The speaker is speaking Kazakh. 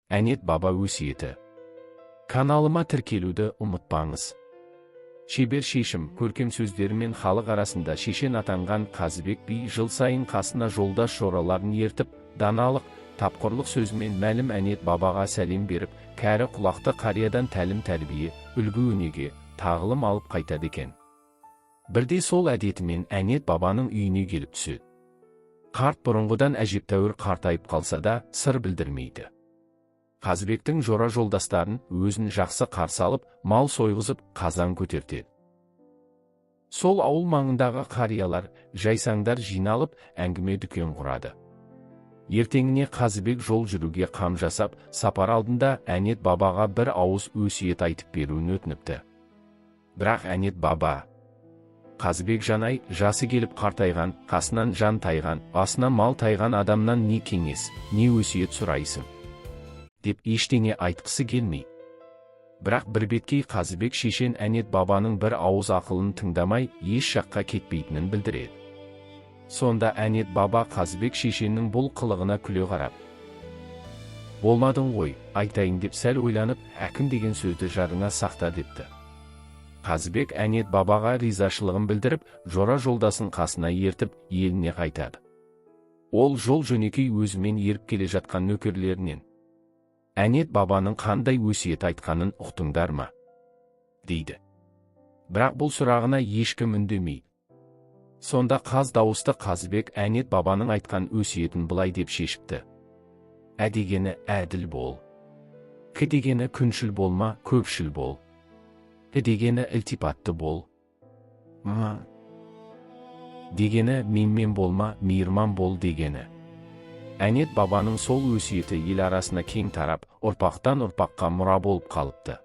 Әнет баба өсиеті. Каналыма тіркелуді ұмытпаңыз. Шебер шешім, көркем сөздерімен халық арасында шешен атанған Қазыбек би жыл сайын қасына жолдас жораларын ертіп, даналық, тапқырлық сөзімен мәлім Әнет бабаға сәлем беріп, кәрі құлақты қариядан тәлім-тәрбие, үлгі-өнеге, тағылым алып қайтады екен. Бірде сол әдетімен Әнет бабаның үйіне келіп түседі. Қарт бұрынғыдан әжептәуір қартайып қалса да, сыр білдірмейді. Қазыбектің жора жолдастарын өзін жақсы қарсы алып, мал сойғызып, қазан көтертеді. Сол ауыл маңындағы қариялар, жайсаңдар жиналып, әңгіме дүкен құрады. Ертеңіне Қазыбек жол жүруге қам жасап, сапар алдында Әнет бабаға бір ауыз өсиет айтып беруін өтініпті. Бірақ Әнет баба: «Қазыбек жанай, жасы келіп қартайған, қасынан жан тайған, басынан мал тайған адамнан не кеңес, не өсиет сұрайсың?» – деп ештеңе айтқысы келмей. Бірақ бірбеткей Қазыбек шешен Әнет бабаның бір ауыз ақылын тыңдамай, еш жаққа кетпейтінін білдіреді. Сонда Әнет баба Қазыбек шешеннің бұл қылығына күле қарап: «Болмадың ғой, айтайын», – деп сәл ойланып, «Әкім деген сөзді жадыңа сақта», – депті. Қазыбек Әнет бабаға ризашылығын білдіріп, жора жолдасын қасына ертіп, еліне қайтады. Ол жол жөнекей өзімен еріп келе жатқан нөкерлерінен: «Әнет бабаның қандай өсиет айтқанын ұқтыңдар ма?» – дейді. Бірақ бұл сұрағына ешкім үндемейді. Сонда қаз дауысты Қазыбек Әнет бабаның айтқан өсиетін былай деп шешіпті: «Ә дегені – әділ бол. К дегені – күншіл болма, көпшіл бол. І дегені – ілтипатты бол. М дегені – менмен болма, мейірман бол» дегені. Әнет бабаның сол өсиеті ел арасына кең тарап, ұрпақтан ұрпаққа мұра болып қалыпты.